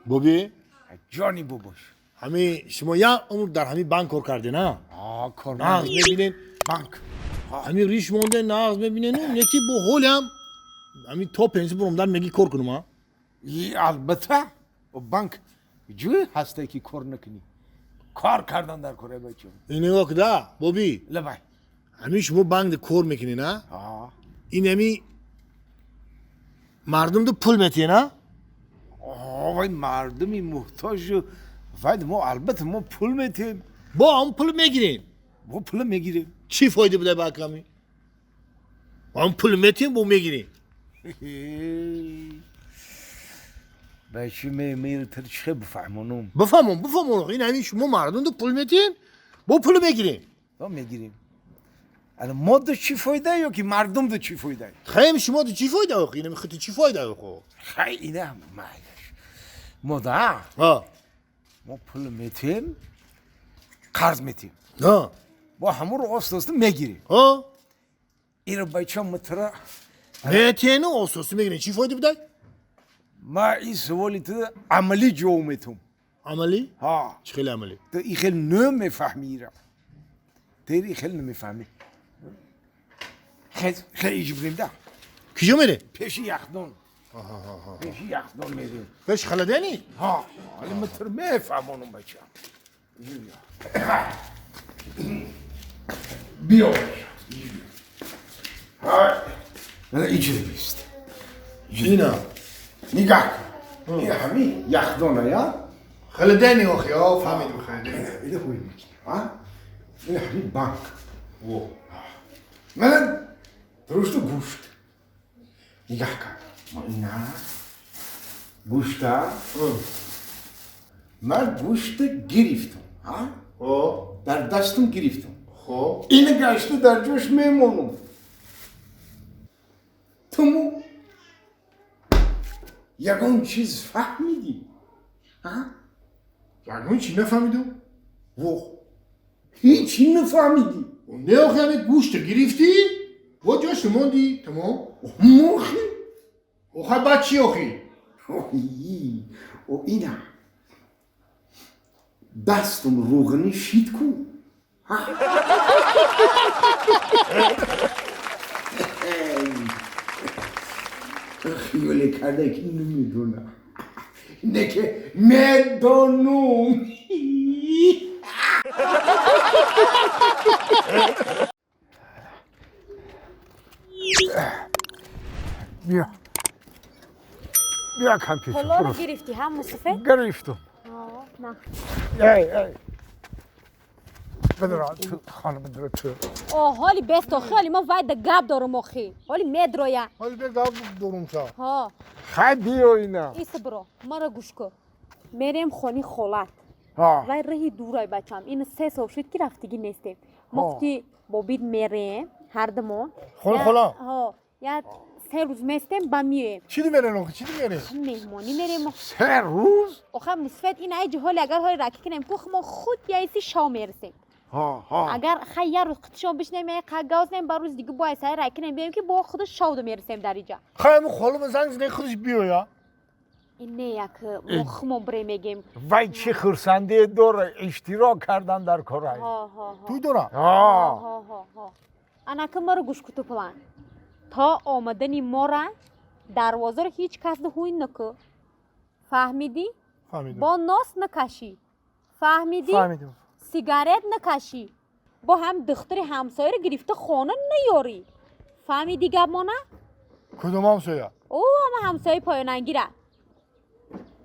Боби? Ҷони бобош. Ҳами шумо як умр дар ҳами банк кор карден, а? А, кор. Нағз мебинен. Банк. Ҳами риш монде, нағз мебинену, неки бо ҳолиам ҳами то пенсия буромдан меги кор кунум, а? И албатта, банк ҷӯй ҳасте ки кор накунӣ. Кор кардан дар кора, бачам. Нигоҳ куда, боби. Лабай. Ҳами шумо банк кор мекунен, а? А. Ин ҳами мардум ду пул метиҳен, а? Вай, мардуми муҳтоҷу вай, мо албатта мо пул метиҳем. Бо ҳам пул мегирем. Мо пул мегирем. Чӣ фоида буда ба ками? Ҳам пул метиҳем, бо мегирем. Бачи, мемиртар чӣ бифаҳмонум? Бифаҳмон, бифаҳмон. Ин ҳамин шумо мардум ду пул метиҳем, бо пул мегирем. Мо мегирем. Ана мо ду чӣ фоида ё ки мардум ду чӣ фоида? Хаем, шумо ду чӣ фоида охи? Ин худи чӣ фоида охо? Хай, ина майлаш. Мо да ҳа мо пул метиҳем, қарз метиҳем. Ҳа. Бо ҳамонро оста оста мегирем. Ҳа. Иро, бача, мутра. Метиҳену оста оста мегирем. Чӣ фоида будай? Ма ин саволи ту амалӣ ҷавоб метум. Амалӣ? Ҳа. Чӣ хеле амалӣ? Ту и хел намефаҳмӣ ира. Ту и хел намефаҳмӣ. Хез, хел иҷбрем да. Киҷо мерем? Пеши яхдон. Пеши яхдон мерем. Пеш халадени? Ҳа, ҳали мутр мефаҳмонум, бача. Биё. Ҳа, иҷри бист. Ина. Нигоҳ кун. Ин ҳами яхдона, я? Халадени охи, о, фаҳмидем, халадени. Ина ҳуй мекунем, а? Ин ҳами банк. Во. Мана рушду гӯшт. Нигоҳ кун. Ма ина гӯшта, ман гӯшта гирифтам, ҳа? О. Дар дастам гирифтам. Хоб. Ина гашта дар ҷош мемонам. Туму ягон чиз фаҳмидӣ? Ҳа? Ягон чӣ нафаҳмидум? Во, ҳеҷ нафаҳмидӣ? Не охи, ҳами гӯшта гирифтӣ, бо ҷош мондӣ, тамом. Мохи? Охай, баъд чӣ охи? О, ина дастам рӯғанӣ шид ку. Хиёле карда ки намедонам, не ки медонум. Биё, биё, компютер. Пулоро гирифтӣ, ҳа, мусафед? Гирифтум. На. Эй, эй, бидро ту, хона, бидро ту. О, ҳоли бесто, хеле мо вайда гап дорум охи. Ҳоли медроя. Ҳоли бе гап дорум ша. Ҳо. Хай, биё ина. Иса, биро, маро гӯш кун. Мерем хони холат. Ҳа. Вай раҳи дурай, бачам. Ин 3 сол шуд ки рафтагӣ нестем. Мо Ҳо. гуфти бобид мерем ҳардумо. Хони хола? Ҳо. Я 3 рӯз местем, ба миёем. Чӣ мерен охи? Чӣ мерен? Меҳмонӣ мерем. 3 рӯз? Оха, мусфед, ин айҷи ҳоли агар ҳоли раки кинем ку, мо худ яиси шав мерасем. Ҳа, ҳа. Агар хай як рӯз қитшон бишнем, як газнем, ба рӯз дига бо айсай рай кинем биёем ки бо худ шавду мерасем дар иҷа. Хай, ҳами холама занг зидаи, худаш биёя. Ин не, як мо хумон бре мегем. Вай, чӣ хурсандие дора иштирок кардан дар корай. Ҳо, ҳо, ҳо. Туй дора? Ҳа. Ҳо, ҳо, ҳо. Анака, маро гӯш куту план. То омадани мора дарвозаро ҳеҷ кас ҳуй наку. Фаҳмидӣ? Фаҳмидум. Бо нос накашӣ. Фаҳмидӣ? Фаҳмидум. Сигарет накашӣ. Бо ҳам духтари ҳамсояро гирифта хона наёрӣ. Фаҳмидӣ гапмона? Кудом ҳамсоя? Ӯ ама ҳамсояи поёнангира.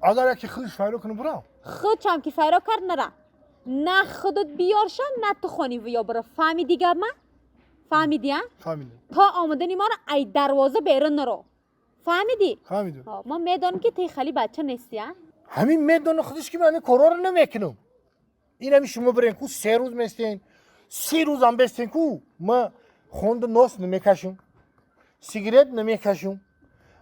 Агар яке худаш файро кунам, бурам? Худшам ки файро кард, нара. На худат биёрша, на ту хони виё бара. Фаҳмидӣ гапма? Фаҳмидӣ, а? Фаҳмидум. То омадани моро ай дарвоза берун наро. Фаҳмидӣ? Фаҳмидум. Ҳо, мо медонем ки ту хеле бача нестӣ, а? Ҳамин медона худаш ки ман ҳамин корҳоро намекунам. Ин ҳами шумо бирен ку, 3 рӯз местен, 3 рӯзам бестен ку, ма хонда нос намекашам, сигарет намекашам,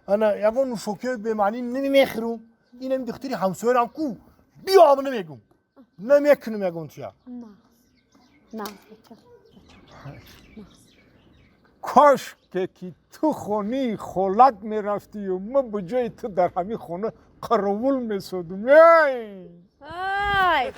ана ягон нӯшокиҳои бемаънӣ намехӯрам. Ин ҳами духтари ҳамсоярам ку, биё ҳам намегум, намекунам ягон чия. Нағз. Нағз, бача. Кошке ки ту хонаи холат мерафтию ма ба ҷои ту дар ҳамин хона Қаровул месодум. Эй! Ай!